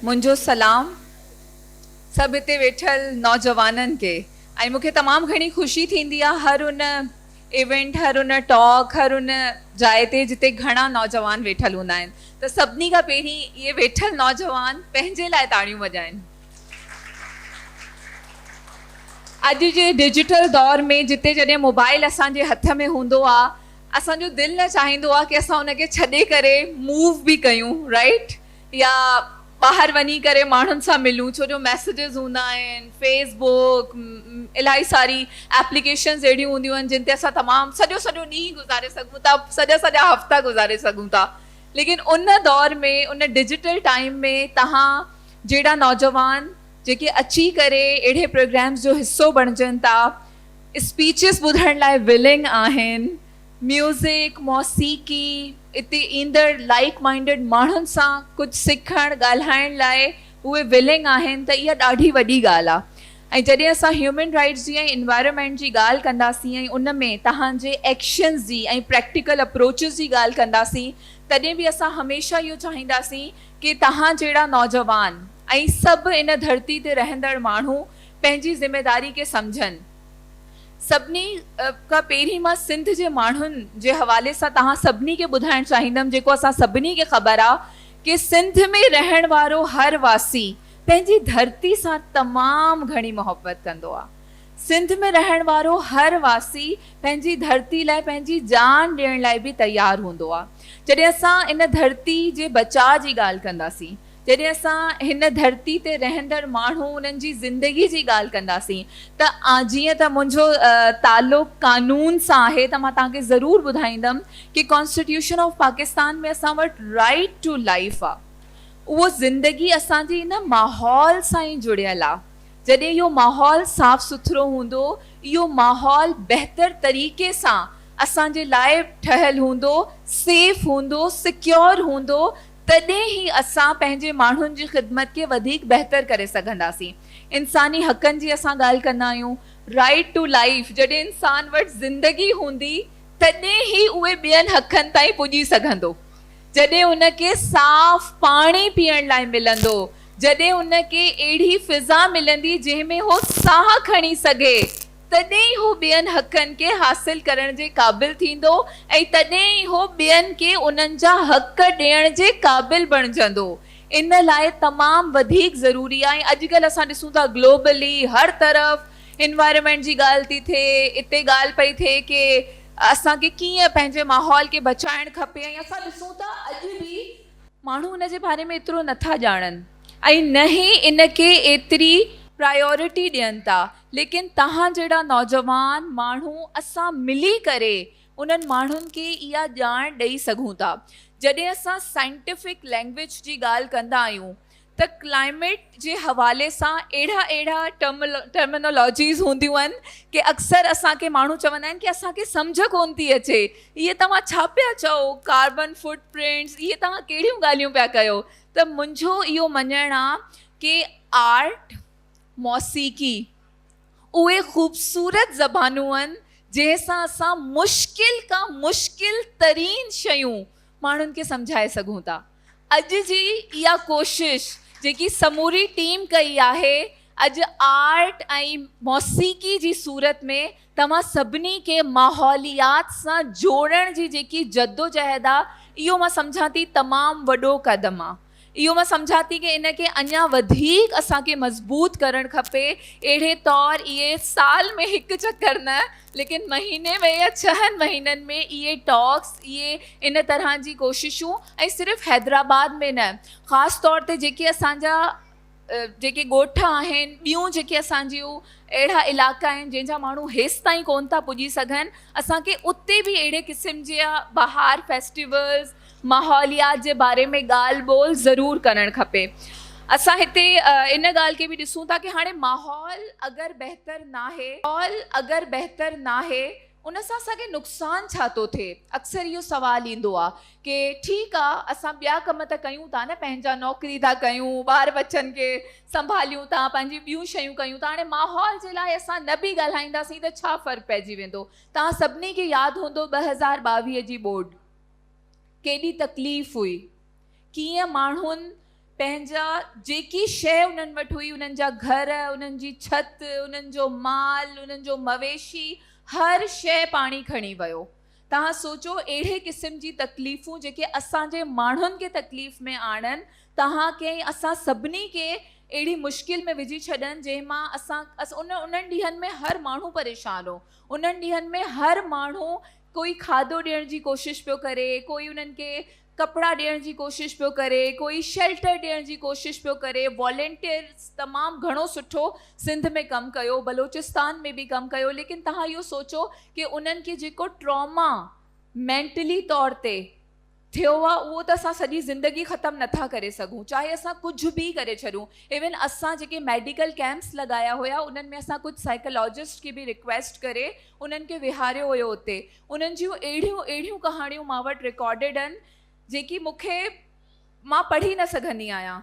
منهنجو سلام سڀ هتي ويٺل نوجوانن کي ۽ مون کي تمام گهڻي خوشي ٿيندي آهي هر ان ايونٽ هر ان ٽاڪ هر ان جاء تي جتي گهڻا نوجوان ويٺل هوندا آهن ته سڀني کان پهرين اهي ويٺل نوجوان پنهنجي لاء تاڙيون وڄائن. اڄ جي ڊجيٽل دور ۾ جتي جڏهن موبائل اسان جي هٿ ۾ هوندو آ اسان جو دل نه چاهيندو آ ڪي اسان ان کي ڇڏي ڪري موو به ڪيون رائيٽ يا ٻاهر وڃي ڪري ماڻهن سان ملون ڇو جو ميسيجز هوندا آهن فيس بوڪ الاهي ساري ايپليڪيشنز اهڙيون هونديون آهن جن تي اسان تمام سڄو سڄو ڏينهن گذاري سگهون ٿا سڄا سڄا هفتا گذاري سگهون ٿا ليڪن ان دور ۾ ان ڊجيٽل ٽائيم ۾ توهان جهڙا نوجوان جيڪي اچي ڪري اهڙي پروگرامز جو حصو بڻجن ٿا اسپيچز ٻڌڻ لاء ولنگ آهن، ميوزڪ، موسيقي، اتي ايندڙ لائيڪ مائنڊڊ ماڻهن سان ڪجهه سکڻ، ڳالهائڻ لاء اهي ولنگ آهن ته اها ڏاڍي وڏي ڳالهه آهي ۽ جڏهن اسان هيومن رائيٽس جي ۽ انوائرمينٽ جي ڳالهه ڪنداسين ۽ ان ۾ توهان جي ايڪشنز جي ۽ پريڪٽيڪل اپروچز جي ڳالهه ڪنداسين تڏهن به اسان هميشه اهو چاهينداسين ڪي توهان جهڙا نوجوان ۽ سڀ ان ڌرتي تي رهندڙ ماڻهو پنهنجي ذميداري کي سمجهن. سڀني کان پهرين مان سنڌ جي ماڻهن جي حوالي سان توهان سڀني کي ٻڌائڻ چاهيندم جيڪو اسان سڀني کي خبر آ ڪي سنڌ ۾ رهڻ وارو هر واسي پنهنجي ڌرتي سان تمام گهڻي محبت ڪندو آ. سنڌ ۾ رهڻ وارو هر واسي پنهنجي ڌرتي لاء پنهنجي جان ڏيڻ لاء به تيار هوندو آ. جڏهن اسان ان ڌرتي جي بچاء جي ڳالهه ڪنداسين. جڏهن اسان هن ڌرتي تي رهندڙ ماڻهو انهن جي زندگي جي ڳالهه ڪنداسين ته جيئن ته منهنجو تعلق قانون سان آهي ته مان توهان کي ضرور ٻڌائيندم ڪي ڪانسٽيٽيوشن آف پاڪستان ۾ اسان وٽ رائيٽ ٽو لائيف آ اهو زندگي اسان جي ان ماحول سان ئي جڙيل آ جڏهن اهو ماحول صاف سٿرو هوندو اهو ماحول بهتر طريقي سان اسان جي لاء ٺهيل هوندو سيف هوندو سڪيور هوندو تڏهن ئي اسان پنهنجي ماڻهن جي خدمت کي وڌيڪ بهتر ڪري سگهنداسين. انساني حقن جي اسان ڳالهه ڪندا آهيون، رائيٽ ٽو لائيف جڏهن انسان وٽ زندگي هوندي تڏهن ئي اهي ٻين حقن تائين پڄي سگهندو. جڏهن ان کي صاف پاڻي پيئڻ لاء ملندو، جڏهن ان کي اهڙي فضا ملندي جنهن ۾ هو ساهه کڻي سگهي، تڏهن ئي هو ٻين حقن کي حاصل ڪرڻ جي قابل ٿيندو ۽ تڏهن ئي هو ٻين کي انهن جا حق ڏيڻ جي قابل بڻجندو. ان لاء تمام وڌيڪ ضروري آهي ۽ اڄڪلهه اسان ڏسون ٿا گلوبلي هر طرف انوائرمينٽ جي ڳالهه ٿي ٿئي، اتي ڳالهه پئي ٿئي ڪي اسان کي ڪيئن پنهنجي ماحول کي بچائڻ کپي ۽ اسان ڏسون ٿا اڄ به ماڻهو ان جي باري ۾ ايترو نه ٿا ڄاڻن ۽ نه ئي ان کي ايتري پرايورٽي ڏين ٿا ليڪن توهان جهڙا نوجوان ماڻهو اسان ملي ڪري انهن ماڻهن کي اها ڄاڻ ڏئي سگهون ٿا جڏهن اسان سائنٽيفڪ لينگويج جي ڳالهه ڪندا آهيون ته ڪلائميٽ جي حوالي سان اهڙا اهڙا ٽرمنالاجيز هونديون آهن ڪي اڪثر اسان کي ماڻهو چوندا آهن ڪي اسان کي سمجهه ڪونه ٿي اچي اهي توهان ڇا پيا چئو ڪاربن فوٽ پرنٽس اهي توهان ڪهڙيون ڳالهيون پيا ڪيو ته منهنجو اهو مڃڻ آ ڪي آرٽ موسيقي اهي خوبصورت زبانون آهن جنهن سان اسان مشڪل کان مشڪل ترين شيون ماڻهن کي سمجهائي سگهون ٿا. اڄ جي اها ڪوشش جيڪي سموري ٽيم ڪئي آهي، اڄ آرٽ ۽ موسيقي جي صورت ۾ توهان سڀني کي ماحوليات سان جوڙڻ جي جيڪي جدوجهد آ، اهو مان سمجهان ٿي تمام وڏو قدم آ. اهو مان سمجهان ٿي ڪي ان کي اڃا وڌيڪ اسان کي مضبوط ڪرڻ کپي اهڙي طور اهي سال ۾ هڪ چڪر نه ليڪن مهيني ۾ يا ڇهن مهينن ۾ اهي ٽاڪس اهي ان طرح جي ڪوششون ۽ صرف حيدرآباد ۾ نه خاص طور تي جيڪي اسان جا جيڪي ڳوٺ آهن ٻيون جيڪي اسان جون اهڙا علائقا آهن جنهن جا ماڻهو هيستائين ڪونه ٿا پڄي سگهن اسان کي اتي به اهڙي قسم جا بهار فيسٽيولز ماحوليات جي باري ۾ ڳالهه ٻولهه ضرور ڪرڻ کپي اسان هتي ان ڳالهه کي به ڏسون ٿا ڪي هاڻي ماحول اگر بهتر ناهي ماحول اگر بهتر ناهي ان سان اسان کي نقصان ڇا ٿو ٿئي؟ اڪثر اهو سوال ايندو آ ڪي ٺيڪ آ اسان ٻيا ڪم ته ڪيون ٿا نه پنهنجا نوڪري ٿا ڪيون ٻار ٻچن کي سنڀاليون ٿا پنهنجي ٻيون شيون ڪيون ٿا هاڻي ماحول جي لاء اسان نه به ڳالهائينداسين ته ڇا فرق پئجي ويندو؟ توهان سڀني کي ياد هوندو 2022 جي ٻوڏ ڪيڏي تڪليف هئي ڪيئن ماڻهن. پنهنجا جيڪي شيء انهن وٽ هئي، انهن جا گهر، انهن جي ڇت، انهن جو مال، انهن جو مويشي، هر شيء پاڻي کڻي ويو. توهان سوچو اهڙي قسم جي تڪليفون جيڪي اسان جي ماڻهن کي تڪليف ۾ آڻن، توهان کي ۽ اسان سڀني کي اهڙي مشڪل ۾ وجهي ڇڏن جنهن مان اسان ان انهن ڏينهن ۾ هر ماڻهو پريشان هو. انهن ڏينهن ۾ هر ماڻهو ڪوئي کاڌو ڏيڻ جي ڪوشش پيو ڪري، ڪوئي انهن کي ڪپڙا ڏيڻ جي ڪوشش پيو ڪري، ڪوئي شيلٽر ڏيڻ جي ڪوشش پيو ڪري، والنٽيئرز تمام گهڻو سٺو سنڌ ۾ ڪم ڪيو، بلوچستان ۾ به ڪم ڪيو، ليڪن توهان اهو سوچو ڪي انهن کي جيڪو ٽراما مينٽلي طور تي ٿيو آ اهو ته اسان سڄي زندگي ختم نٿا ڪري سگهون چاهي اسان ڪجهه به ڪري ڇڏون، ايون اسان جيڪي ميڊيڪل ڪيمپس لڳايا هيا انهن ۾ اسان ڪجهه سائيڪالاجسٽ کي به رڪويسٽ ڪري انهن کي ويهاريو هيو اتي انهن جون اهڙيون اهڙيون ڪهاڻيون مان وٽ رڪارڊيڊ آهن جيڪي مون کي مان پڙهي نه سگهندي آهيان.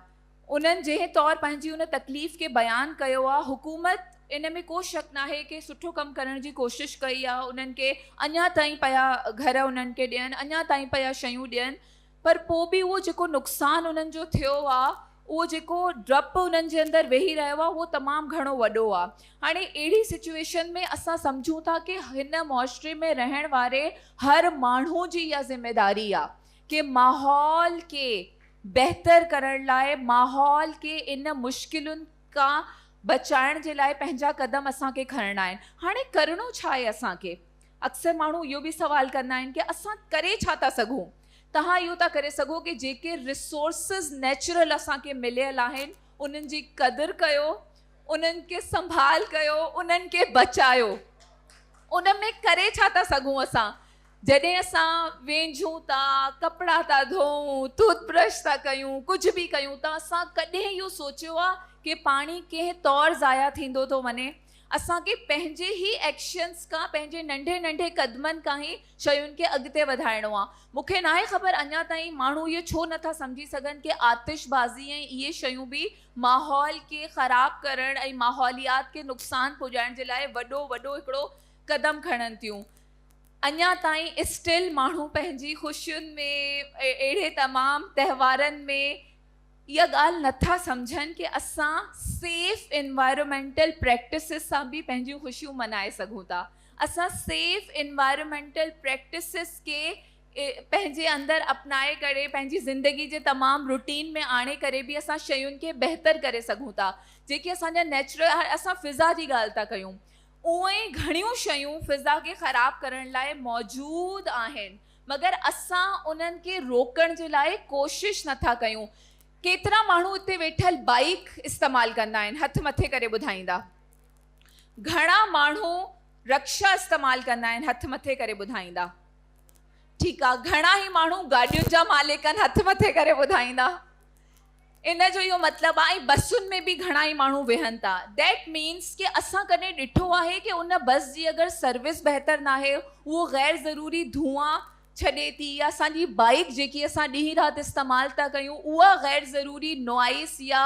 انهن جنهن طور پنهنجي ان تڪليف کي بيان ڪيو آهي حڪومت ان ۾ ڪو شڪ ناهي ڪي سٺو ڪم ڪرڻ جي ڪوشش ڪئي آهي انهن کي اڃا تائين پيا گهر انهن کي ڏين اڃا تائين پيا شيون ڏين پر پوء به اهو جيڪو نقصان انهن جو ٿيو آ، اهو جيڪو ڊپ انهن جي اندر ويهي رهيو آ، اهو تمام گهڻو وڏو آ. هاڻي اهڙي سچوئيشن ۾ اسان سمجهون ٿا ڪي هن معاشري ۾ رهڻ واري هر ماڻهو جي اها ذميداري آ ڪي ماحول کي بهتر ڪرڻ لاء، ماحول کي ان مشڪلن کان بچائڻ جي لاء پنهنجا قدم اسان کي کڻڻا آهن. هاڻي ڪرڻو ڇا آهي اسان کي؟ اڪثر ماڻهو اهو به سوال ڪندا آهن ڪي اسان ڪري ڇا ٿا سگهون؟ توهان اهو ٿا ڪري سگهو ڪي جيڪي ريسورسز نيچرل اسان کي مليل آهن انهن جي قدر ڪيو، انهن کي سنڀال ڪيو، انهن کي بچايو. ان ۾ ڪري ڇا ٿا سگهون اسان؟ جڏهن اسان وينجهون ٿا، ڪپڙا ٿا ڌوئون، ٽوٿ برش ٿا ڪيون، ڪجهه به ڪيون ٿا اسان ڪڏهن اهو سوچيو آهي ڪي پاڻي ڪنهن طور ضايع ٿيندو ٿو وڃي؟ اسان کي پنهنجي ئي ايڪشنز کان پنهنجي ننڍي ننڍي قدمن کان ئي شين کي اڳتي وڌائڻو آ. مون کي ناهي خبر اڃا تائين ماڻهو اهو ڇو نٿا سمجهي سگهن ڪي آتش بازي ۽ اهي شيون به ماحول کي خراب ڪرڻ ۽ ماحوليات کي نقصان پڄائڻ جي لاء وڏو وڏو هڪڙو قدم کڻن ٿيون. اڃا تائين اسٽل ماڻهو پنهنجي خوشين ۾ اهڙي تمام تهوارن ۾ اها ڳالهه نٿا سمجهن ڪي اسان سيف انوائرمينٽل پريڪٽسز سان به پنهنجيون خوشيون منائي سگهون ٿا. اسان سيف انوائرمينٽل پريڪٽسز کي پنهنجي اندر اپنائي ڪري پنهنجي زندگي جي تمام روٽين ۾ آڻي ڪري به اسان شين کي بهتر ڪري سگهون ٿا. جيڪي اسان جا نيچرل اسان فضا جي ڳالهه ٿا ڪيون اونئن ئي گهڻيون شيون فضا کي خراب ڪرڻ لاء موجود آهن. مگر اسان انهن کي روڪڻ جي لاء ڪوشش نه ٿا ڪيون. ڪيترا ماڻهو اتي ويٺل بائيڪ استعمال ڪندا آهن هٿ مٿي ڪري ٻڌائيندا. گهڻا ماڻهو رڪشا استعمال ڪندا آهن هٿ مٿي ڪري ٻڌائيندا. ٺيڪ آ گهڻا ئي ماڻهو گاڏين جا مالڪ آهن هٿ مٿي ڪري ٻڌائيندا. ان جو اهو مطلب آهي ۽ بسن ۾ به گهڻا ئي ماڻهو ويهن ٿا that means ڪي اسان ڪڏهن ڏٺو آهي ڪي ان بس جي اگر سروس بهتر ناهي اهو غير ضروري ڌوئان ڇڏي ٿي يا اسان جي بائيڪ جيڪي اسان ڏينهن رات استعمال ٿا ڪيون اها غير ضروري نوائس يا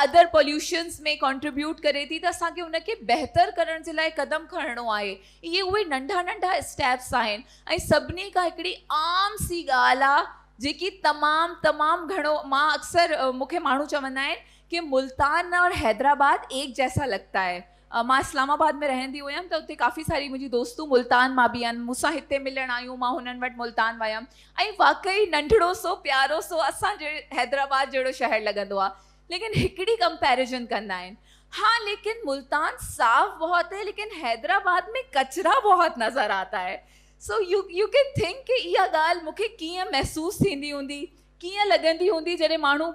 ادر پوليوشنز ۾ ڪنٽريبيوٽ ڪري ٿي ته اسان کي ان کي بهتر ڪرڻ جي لاء قدم کڻڻو آهي اهي اهي ننڍا ننڍا اسٽيپس آهن ۽ سڀني کان هڪڙي عام سي ڳالهه آهي جيڪي تمام تمام گهڻو مان اڪثر مون کي ماڻهو چوندا آهن ڪي ملتان اور حيدرآباد ايڪ جيسا لگتا هي مان اسلام آباد ۾ رهندي هيم ته اتي ڪافي ساري منهنجي دوستون ملتان مان به آهن مون سان هتي ملڻ آيون مان هنن وٽ ملتان ويم ۽ واقعي ننڍڙو سو پيارو سو اسان جي حيدرآباد جهڙو شهر لڳندو آهي ليڪن هڪڙي ڪمپيريزن ڪندا آهن ها ليڪن ملتان صاف بهت هي ليڪن حيدرآباد ۾ ڪچرا بهت نظر آتا هي so you you can think ڪي اها ڳالهه مون کي ڪيئن محسوس ٿيندي هوندي، ڪيئن لڳندي هوندي جڏهن ماڻهو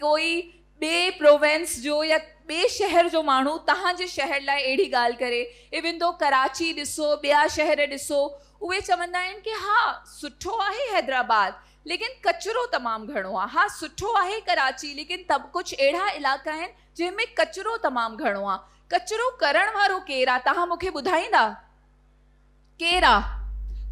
ڪوئي ٻئي پروونس جو يا ٻئي شهر جو ماڻهو توهان جي شهر لاء اهڙي ڳالهه ڪري. ايون دو ڪراچي ڏسو، ٻيا شهر ڏسو، اهي چوندا آهن ڪي ها سٺو آهي حيدرآباد ليڪن ڪچرو تمام گهڻو آهي، ها سٺو آهي ڪراچي ليڪن ڪجهه اهڙا علائقا آهن جنهن ۾ ڪچرو تمام گهڻو آهي. ڪچرو ڪرڻ وارو ڪير آهي توهان مون کي ٻڌائيندا؟ ڪير آ؟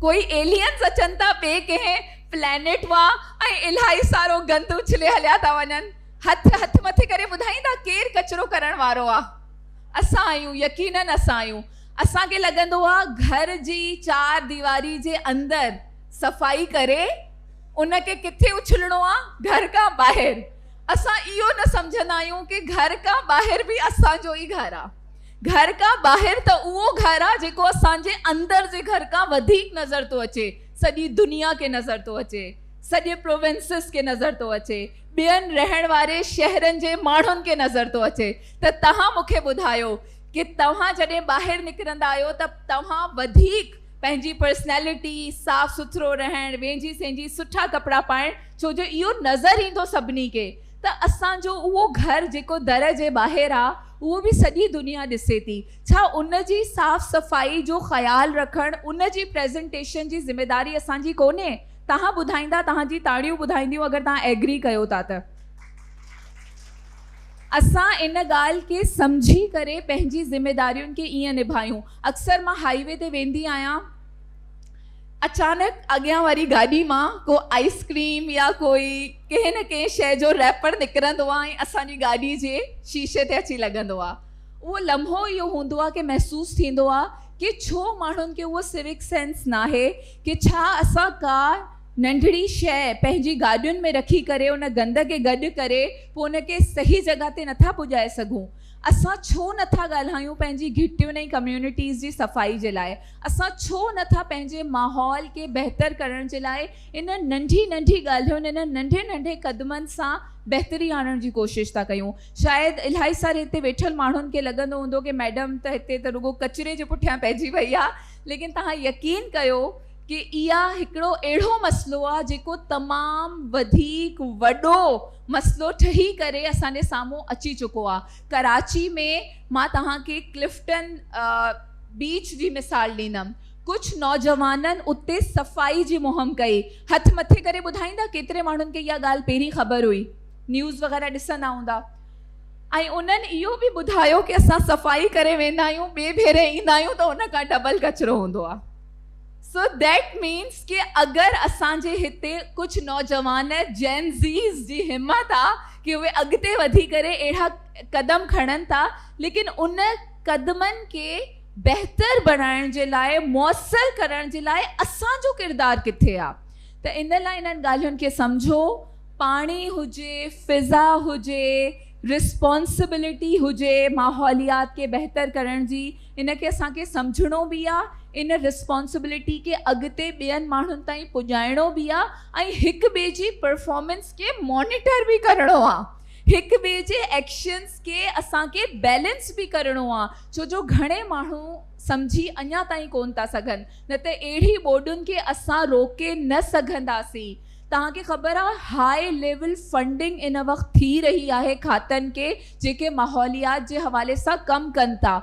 ڪوئي ايلينز اچن ٿا ٻئي ڪنهن پلينيٽ مان ۽ الاهي سارو گند اڇلي هليا ٿا وڃن. هٿ هٿ مٿي ڪري ٻڌائيندا ڪير ڪچرو ڪرڻ وارو آ؟ اسان آهيون يقينن اسان آهيون. اسان کي لڳندو آ گهر جي چار ديواري جي اندر صفائي ڪري ان کي ڪٿي اڇلڻو آ؟ گهر کان ٻاهر. اسان اهو نه سمجهندا آهيون ڪي گهر کان ٻاهر به اسان جو ئي گهر آ. گهر کان ٻاهر ته اهو گهر آ جيڪو اسان جي اندر جي گهر کان وڌيڪ نظر ٿو اچي، سڄي دنيا کي نظر ٿو اچي، سڄي پروونسز کي نظر ٿو اچي، ٻين رهڻ واري شهرن جي ماڻهن کي نظر ٿو اچي ته توهان مون کي ٻڌايو ڪي توهان جڏهن ٻاهر نڪرندا آهيو ته توهان وڌيڪ پنهنجي پرسنالٽي، صاف سٿرو رهڻ، وينجهي سينجهي سٺا ڪپڙا پائڻ ڇو جو اهو نظر ايندو سڀني کي ته اسان جو اهو گهر جيڪو در جي ٻاهر آ اهو به سڄي دنيا ڏسي ٿي ڇا ان جي صاف صفائي جو خيال رکڻ ان جي پريزنٽيشن جي ذميداري اسان جي ڪونهي توهان ٻڌائيندا توهان جي تاڙيون ٻڌائينديون اگر توهان ايگري ڪيو ٿا ته اسان ان ڳالهه کي سمجهي ڪري پنهنجي ذميدارين کي ائين نڀايون اڪثر مان هائي وي تي ويندي آهيان اچانڪ اڳيان واري گاڏي مان ڪو آئس ڪريم يا ڪوئي ڪنهن نه ڪنهن شيء جو ريپر نڪرندو آهي ۽ اسان جي گاڏي جي شيشي تي اچي لڳندو آهي. اهو لمحو اهو هوندو آهي ڪي محسوس ٿيندو آهي ڪي ڇو ماڻهن کي اهو سوڪ سينس ناهي ڪي ڇا اسان ڪا ننڍڙي شيء پنهنجي گاڏين ۾ رکي ڪري ان گند کي گڏ ڪري پوء ان کي صحيح جڳهه تي نٿا پڄائي سگهون. اسان ڇو نٿا ڳالهايون پنهنجي گهٽين ۽ ڪميونٽيز جي صفائي جي لاء؟ اسان ڇو نه ٿا پنهنجي ماحول کي بهتر ڪرڻ جي لاء انهن ننڍي ننڍي ڳالهين، انهن ننڍي ننڍي قدمن سان بهتري آڻڻ جي ڪوشش ٿا ڪيون. شايد الاهي ساري هتي ويٺل ماڻهن کي لڳندو هوندو ڪي ميڊم ته هتي ته رڳو ڪچري جي پٺيان پئجي وئي آ ليڪن توهان يقين ڪيو ڪي اها هڪڙو اهڙو مسئلو آ جيڪو تمام وڌيڪ وڏو مسئلو ٺهي ڪري اسان جي سامهون اچي چڪو آ. ڪراچي ۾ مان توهان کي ڪلفٽن بيچ جي مثال ڏيندم. ڪجهه نوجوانن اتي صفائي جي مهم ڪئي. هٿ مٿي ڪري ٻڌائيندا ڪيتري ماڻهن کي اها ڳالهه پهرين خبر هئي. نيوز وغيره ڏسندا هوندا. ۽ انهن اهو به ٻڌايو ڪي اسان صفائي ڪري ويندا آهيون ٻئي ڀيري ايندا آهيون ته ان کان ڊبل ڪچرو هوندو آهي. سو that means ڪي اگر اسان جي هتي ڪجهه نوجوان جين زيز جي همت آ ڪي اهي اڳتي وڌي ڪري اهڙا قدم کڻن ٿا ليڪن ان قدمن کي بهتر بڻائڻ جي لاء موثر ڪرڻ جي لاء اسان جو ڪردار ڪٿي آ ته ان لاء انهن ڳالهين کي سمجهو پاڻي هجي فضا هجي رسپانسبلٽي هجي ماحوليات کي بهتر ڪرڻ جي ان کي اسان کي سمجهڻو به آ ان رسپانسبلٽي کي اڳتي ٻين ماڻهن تائين پڄائڻو به آ ۽ هڪ ٻئي جي پرفارمنس کي مانيٽر به ڪرڻو آ هڪ ٻئي جي ايڪشنس کي اسان کي بيلنس به ڪرڻو آ ڇو جو گهڻي ماڻهو سمجهي اڃا تائين ڪون ٿا سگهن نه ته اهڙي ٻوڏن کي اسان روڪي نه سگهنداسين توهان کي خبر آ هاء ليول فنڊنگ ان وقت ٿي رهي آهي کاتن کي جيڪي ماحوليات جي حوالي سان ڪم ڪن ٿا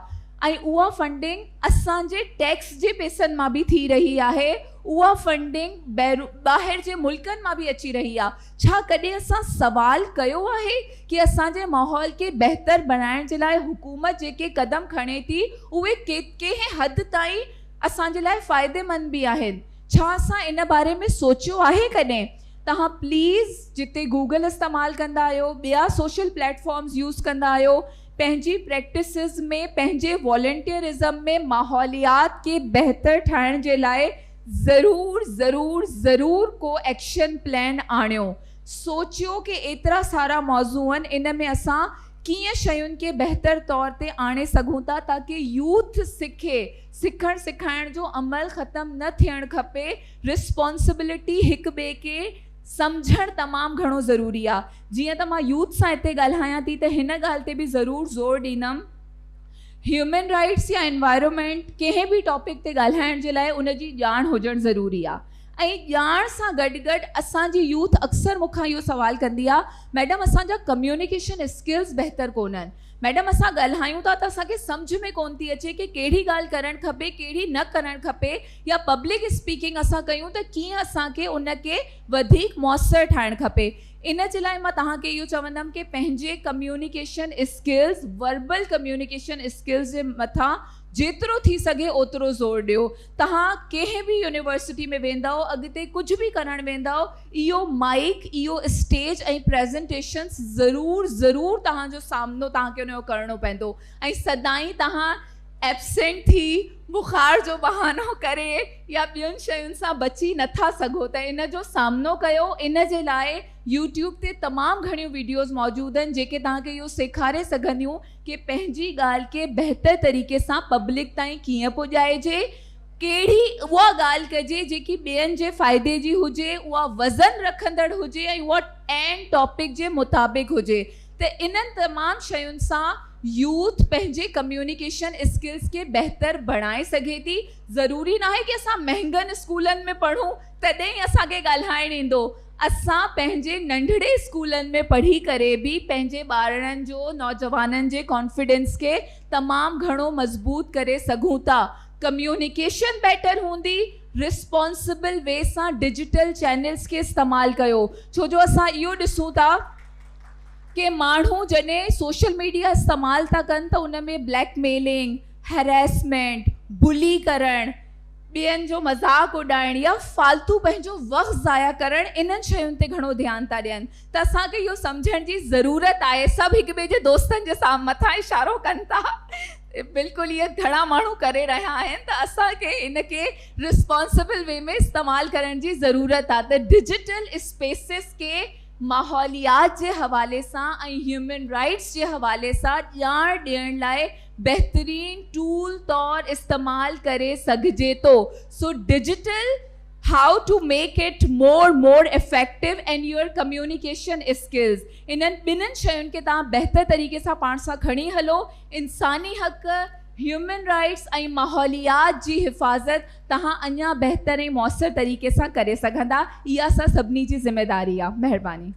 ۽ اها فنڊنگ اسان جي ٽيڪس جي پيسن مان به ٿي رهي آهي اها فنڊنگ ٻاهر جي ملڪن مان به اچي رهي آ ڇا ڪڏهن اسان سوال ڪيو آهي ڪي اسان جي ماحول کي بهتر بڻائڻ جي لاء حڪومت جيڪي قدم کڻي ٿي اهي ڪنهن حد تائين اسان جي لاء فائديمند به آهن ڇا اسان ان باري ۾ سوچيو آهي ڪڏهن؟ توهان پليز جتي گوگل استعمال ڪندا آهيو، ٻيا سوشل پليٽ فارمز يوز ڪندا آهيو، پنهنجي پريڪٽسز ۾ پنهنجي والنٽيئرزم ۾ ماحوليات کي بهتر ٺاهڻ جي لاء ضرور ضرور ضرور ڪو ايڪشن پلان آڻيو. سوچيو ڪي ايترا سارا موضوع آهن ان ۾ اسان ڪيئن شين کي بهتر طور تي آڻي سگهون ٿا تاڪي يوٿ سکي سکڻ سکائڻ جو عمل ختم نه ٿيڻ کپي، رسپانسبلٽي هڪ ٻئي کي سمجهڻ تمام گهڻو ضروري آ. جيئن ته مان يوٿ سان هتي ڳالهايان ٿي ته هن ڳالهه تي به ضرور زور ڏيندم هيومن رائيٽس يا انوائرومينٽ ڪنهن به ٽاپڪ تي ڳالهائڻ جي لاء ان جي ڄاڻ هجڻ ضروري آ ۽ ڄاڻ سان گڏ گڏ اسان جي يوٿ اڪثر مون کان اهو سوال ڪندي آ ميڊم اسان جا ڪميونيڪيشن اسڪلز بهتر ڪونهن. ميڊم اسان ڳالهايون ٿا ته اسان کي سمجهه ۾ ڪونه ٿي اچي ڪي ڪهڙي ڳالهه ڪرڻ کپي ڪهڙي نه ڪرڻ کپي يا پبلڪ اسپيڪنگ اسان ڪيون ته ڪيئن اسان کي ان کي وڌيڪ موثر ٺاهڻ کپي ان جي لاء مان توهان کي اهو چوندم ڪي پنهنجي communication skills verbal communication skills جي مٿان جيترو ٿي سگهي اوترو زور ڏيو توهان ڪنهن به يونيورسٽي ۾ ويندؤ اڳتي ڪجهه به ڪرڻ ويندؤ اهو مائيڪ، اهو اسٽيج ۽ پريزنٽيشنس ضرور ضرور توهان جو سامنو توهان کي ان جو ڪرڻو پوندو ۽ سدائين توهان ايبسينٽ ٿي بخار جو بهانو ڪري يا ٻين شين سان بچي نٿا سگهو ته ان جو سامنو ڪيو ان جي لاء يوٽيوب تي تمام گهڻيون وڊيوز موجود آهن جيڪي توهان کي اهو سيکاري سگهنديون ڪي پنهنجي ڳالهه کي بهتر طريقي سان پبلڪ تائين ڪيئن پڄائجي، ڪهڙي اها ڳالهه ڪجي جيڪي ٻين جي فائدي جي هجي، اها وزن رکندڙ هجي ۽ اها عين ٽاپڪ جي مطابق هجي ته انهن تمام شين سان يوٿ پنهنجي ڪميونيڪيشن اسڪلز کي بهتر بڻائي سگهي ٿي. ضروري ناهي ڪي اسان مهنگن اسڪولن ۾ پڙهون تڏهن ئي اسان کي ڳالهائڻ ايندو. اسان پنهنجي ننڍڙي اسڪولن ۾ پڙهي ڪري به پنهنجي ٻارڙن جو نوجوانن جي ڪانفيڊنس کي تمام گهڻو مضبوط ڪري سگهون ٿا. ڪميونيڪيشن بيٽر هوندي، ريسپانسبل وي سان ڊجيٽل چينلز کي استعمال ڪيو ڇو جو اسان اهو ڏسون ٿا ڪي ماڻهو جڏهن سوشل ميڊيا استعمال ٿا ڪن ته ان ۾ بليڪ ميلنگ، هريسمينٽ، بلي ڪرڻ، ٻين جو مذاق اڏائڻ يا فالتو پنهنجو وقت ضايع ڪرڻ انهن شين تي گهڻو ڌيان ٿا ڏين ته اسان کي اهو سمجهڻ جي ضرورت آهي سڀ هڪ ٻئي جي دوستن جي سامهون مٿان اشارو ڪن ٿا بلڪل اهي گهڻا ماڻهو ڪري رهيا آهن ته اسان کي ان کي رسپانسبل وي ۾ استعمال ڪرڻ جي ضرورت آهي ته ڊجيٽل اسپيسز کي ماحوليات جي حوالي سان ۽ هيومن رائٽس جي حوالي سان ڄاڻ ڏيڻ لاء بهترين ٽول طور استعمال ڪري سگهجي ٿو. So digital how to make it more more effective and your communication skills انهن ٻنهن شين کي توهان بهتر طريقي سان پاڻ سان کڻي هلو. انساني حق، هيومن رائٽس ۽ ماحوليات جي حفاظت توهان اڃا بهتر ۽ موثر طريقي سان ڪري سگهندا. اها اسان سڀني جي ذميداري آهي. مهرباني.